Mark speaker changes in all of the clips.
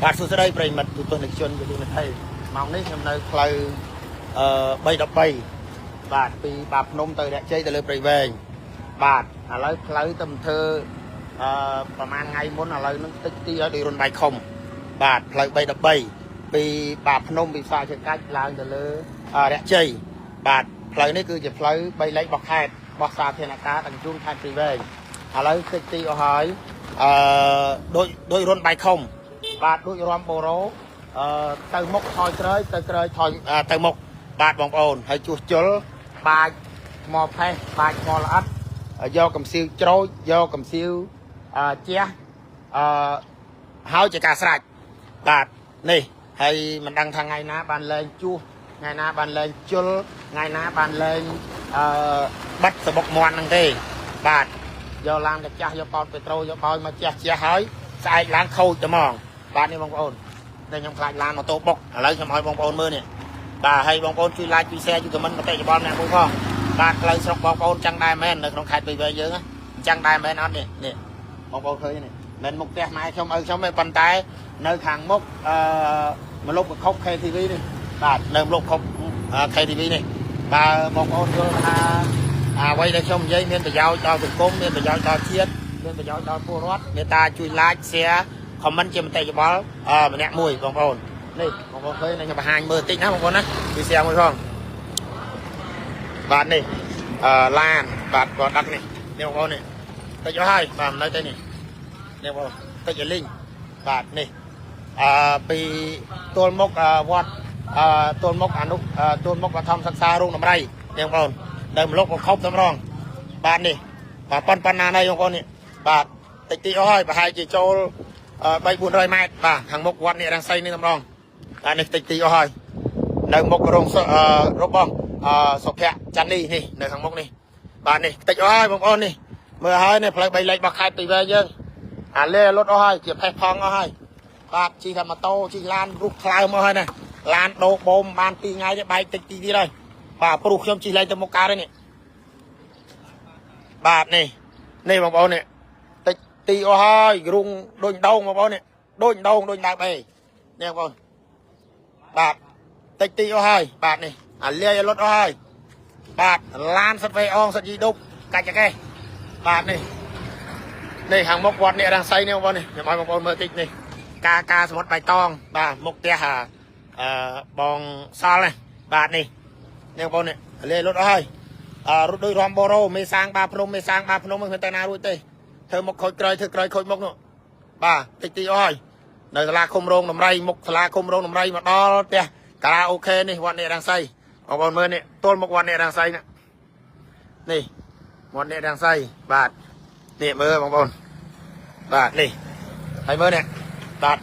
Speaker 1: បាទសួស្តីប្រិយមិត្តទូទស្សនិកជនជាទីមេត្រីម៉ោងនេះខ្ញុំនៅផ្លូវអឺ313បាទពីបាភ្នំទៅរកជ័យទៅលើព្រៃវែងបាទឥឡូវផ្លូវទៅមិនធ្វើអឺប្រហែលថ្ងៃមុនឥឡូវនឹងតិចទីឲ្យដូចរុនបាយខុំបាទផ្លូវ313ពីបាភ្នំពីផ្សារជើងកាច់ឡើងទៅលើរកជ័យបាទផ្លូវនេះគឺជាផ្លូវ3លេខរបស់ខេត្តរបស់សាធារណការដឹកជញ្ជូនខេត្តព្រៃវែងឥឡូវតិចទីអស់ហើយអឺដូចដូចរុនបាយខុំ បាទដូចរំបូរ៉ូអឺទៅមុខថយក្រោយទៅក្រោយថយទៅមុខបាទបងប្អូនហើយជួសជុលបាចថ្មផេះបាចថ្មល្អិតយកកំសៀវច្រូចយកកំសៀវអឺជះអឺហើយជាការស្រេចបាទនេះហើយមិនដឹងថាថ្ងៃណាបានលែងជួសថ្ងៃណាបានលែងជុលថ្ងៃណាបានលែងអឺបិទសបុកមន់ហ្នឹងទេបាទយកឡានកាចាស់យកប៉ោតពេត្រូយកបោយមកជះជះហើយស្អែកឡើងខូចតែហ្មង បាទនេះបងប្អូនតែខ្ញុំខ្លាចឡានម៉ូតូបុកឥឡូវខ្ញុំឲ្យបងប្អូនមើលនេះបាទហើយបងប្អូនជួយ like ជួយ share ជួយ comment មតិយោបល់អ្នកមួយផងបាទផ្លូវស្រុកបងប្អូនចឹងដែរមែននៅក្នុងខេត្តព្រៃវែងយើងអញ្ចឹងដែរមែនអត់នេះនេះបងប្អូនឃើញនេះមិនមុខផ្ទះម៉ែខ្ញុំឪខ្ញុំទេប៉ុន្តែនៅខាងមុខអឺមលុបកខុប KTV នេះបាទនៅមលុបខុប KTV នេះបើបងប្អូនយល់ថាអ្វីដែលខ្ញុំនិយាយមានប្រយោជន៍ដល់សង្គមមានប្រយោជន៍ដល់ជាតិមានប្រយោជន៍ដល់ពលរដ្ឋមេត្តាជួយ like share comment ជាមតិយោបល់អឺម្នាក់មួយបងប្អូននេះបងប្អូនឃើញខ្ញុំបង្ហាញមើលតិចណាបងប្អូនណាជួយ share មួយផងបាទនេះអឺឡានបាទក៏ដឹកនេះនេះបងប្អូននេះតិចអស់ហើយបាទមិននៅទេនេះនេះបងប្អូនតិចឲ្យលីងបាទនេះអឺពីទល់មុខវត្តអឺទល់មុខអនុទល់មុខបឋមសិក្សារោងដំរីនេះបងប្អូននៅមលុកកខប់តម្រងបាទនេះបាទប៉ុនប៉ុណ្ណាណីបងប្អូននេះបាទតិចតិចអស់ហើយប្រហែលជាចូល 3 400ម៉ែត្របាទខាងមុខវត្តនេះរង្សីនេះតម្រងបាទនេះតិចទីអស់ហើយនៅមុខរោងរបស់សុភ័ក្រច័ន្ទនេះនេះនៅខាងមុខនេះបាទនេះតិចអស់ហើយបងប្អូននេះមើលហើយនេះផ្លូវ3លេខរបស់ខេត្តពីវែងយើងអាលេលុតអស់ហើយជាផេះផង់អស់ហើយបាទជិះតែម៉ូតូជិះឡានរុះថ្លើមអស់ហើយណាឡានដោបូមបាន2ថ្ងៃទេបែកតិចទីទៀតហើយបាទព្រោះខ្ញុំជិះឡើងទៅមុខកើតហើយនេះបាទនេះនេះបងប្អូននេះតិចទីអស់ហើយរុងដូចដងបងប្អូននេះដូចដងដូចដើបអេនេះបងប្អូនបាទតិចទីអស់ហើយបាទនេះអាលាយឲ្យលុតអស់ហើយបាទឡានសិតវេអងសិតយីដប់កាច់ចកេះបាទនេះនេះខាងមុខវត្តនេះរង្សីនេះបងប្អូននេះខ្ញុំឲ្យបងប្អូនមើលតិចនេះការការសមុទ្របៃតងបាទមុខផ្ទះអឺបងសល់នេះបាទនេះនេះបងប្អូននេះអាលាយលុតអស់ហើយអឺរត់ដូចរំបូរ៉ូមេសាងបាភ្នំមេសាងបាភ្នំមិនទៅណារួចទេធ្វើមុខខូចក្រោយធ្វើក្រោយខូចមុខនោះបាទតិចទីអស់ហើយនៅសាលាឃុំរោងដំរីមុខសាលាឃុំរោងដំរីមកដល់ផ្ទះការ៉ាអូខេនេះវត្តនេះរង្សីបងប្អូនមើលនេះទល់មុខវត្តនេះរង្សីនេះនេះវត្តនេះរង្សីបាទនេះមើលបងប្អូនបាទនេះហើយមើលនេះបាទ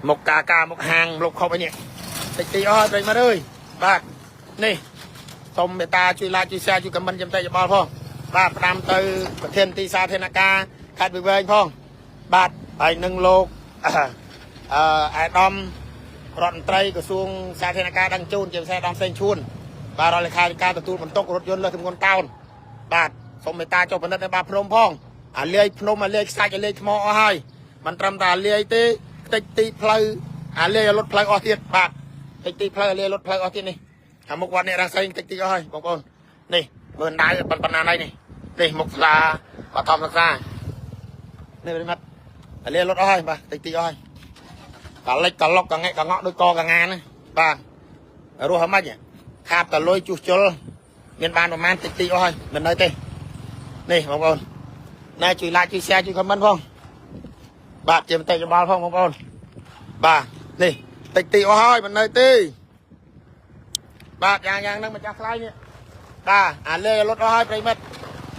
Speaker 1: មុខកាកាមុខហាងលុបខុបអីនេះតិចទីអស់ហើយប្រិយមិត្តអើយបាទនេះសូមមេត្តាជួយ like ជួយ share ជួយ comment ចំតិចយោបល់ផងបាទផ្ដាំទៅប្រធានទីសាធារណការខេត្តវិវែងផងបាទហើយនឹងលោកអឺអាដាមរដ្ឋមន្ត្រីក្រសួងសាធារណការដឹងជូនជាពិសេសអាដាមសេងឈួនបាទរដ្ឋលេខាធិការទទួលបន្ទុករថយន្តលើសទម្ងន់តោនបាទសូមមេត្តាចុះពិនិត្យនៅបាភ្នំផងអាលាយភ្នំអាលាយខ្សាច់អាលាយថ្មអស់ហើយមិនត្រឹមតែអាលាយទេខ្ទេចទីផ្លូវអាលាយឲ្យលុតផ្លូវអស់ទៀតបាទខ្ទេចទីផ្លូវអាលាយលុតផ្លូវអស់ទៀតនេះខាងមុខវត្តនេះរង្សីខ្ទេចទីអស់ហើយបងប្អូននេះមើលដៅប៉ុណ្ណាណៃនេះនេះមុខសាលាបឋមសិក្សានេះប្រិមត្តអាលាយលុតអស់ហើយបាទតិចទីអស់ហើយកលិចកលុកកងែកកងក់ដូចកកងាណាបាទរស់ហ្មងខាបតលុយជួសជុលមានបានប្រហែលតិចទីអស់ហើយមិននៅទេនេះបងប្អូនណែជួយ like ជួយ share ជួយ comment ផងបាទជាមតិយោបល់ផងបងប្អូនបាទនេះតិចទីអស់ហើយមិននៅទេបាទយ៉ាងយ៉ាងហ្នឹងម្ចាស់ថ្លៃនេះបាទអាលេលុតអស់ហើយប្រិមិត្ត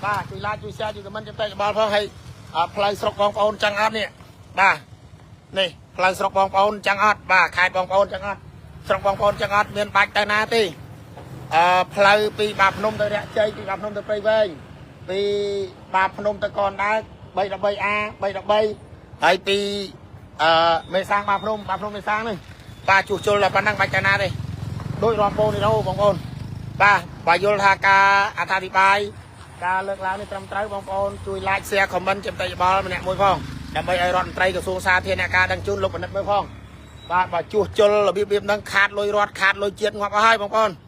Speaker 1: បាទជួយ like ជួយ share ជួយ comment ជាមតិយោបល់ផងហើយផ្លូវស្រុកបងប្អូនចឹងអត់នេះបាទនេះផ្លូវស្រុកបងប្អូនចឹងអត់បាទខេត្តបងប្អូនចឹងអត់ស្រុកបងប្អូនចឹងអត់មានបាច់ទៅណាទេអឺផ្លូវពីបាភ្នំទៅរយៈជ័យពីបាភ្នំទៅព្រៃវែងពីបាភ្នំទៅកនដើ 313A 313ហើយពីអឺមេសាងបាភ្នំបាភ្នំមេសាងនេះបាទជួសជុលដល់ប៉ុណ្ណឹងបាច់ទៅណាទេដូចរំពោនេះបងប្អូនបាទបើយល់ថាការអត្ថាធិប្បាយការលើកឡើងនេះត្រឹមត្រូវបងប្អូនជួយ like share comment ជាមតិយោបល់ម្នាក់មួយផងដើម្បីឲ្យរដ្ឋមន្ត្រីក្រសួងសាធារណការដឹងជូនលោកបណ្ឌិតមើលផង បាទបើជួសជុលរបៀបរបៀបហ្នឹងខាតលុយរត់ខាតលុយជាតិងាប់អស់ហើយបងប្អូន។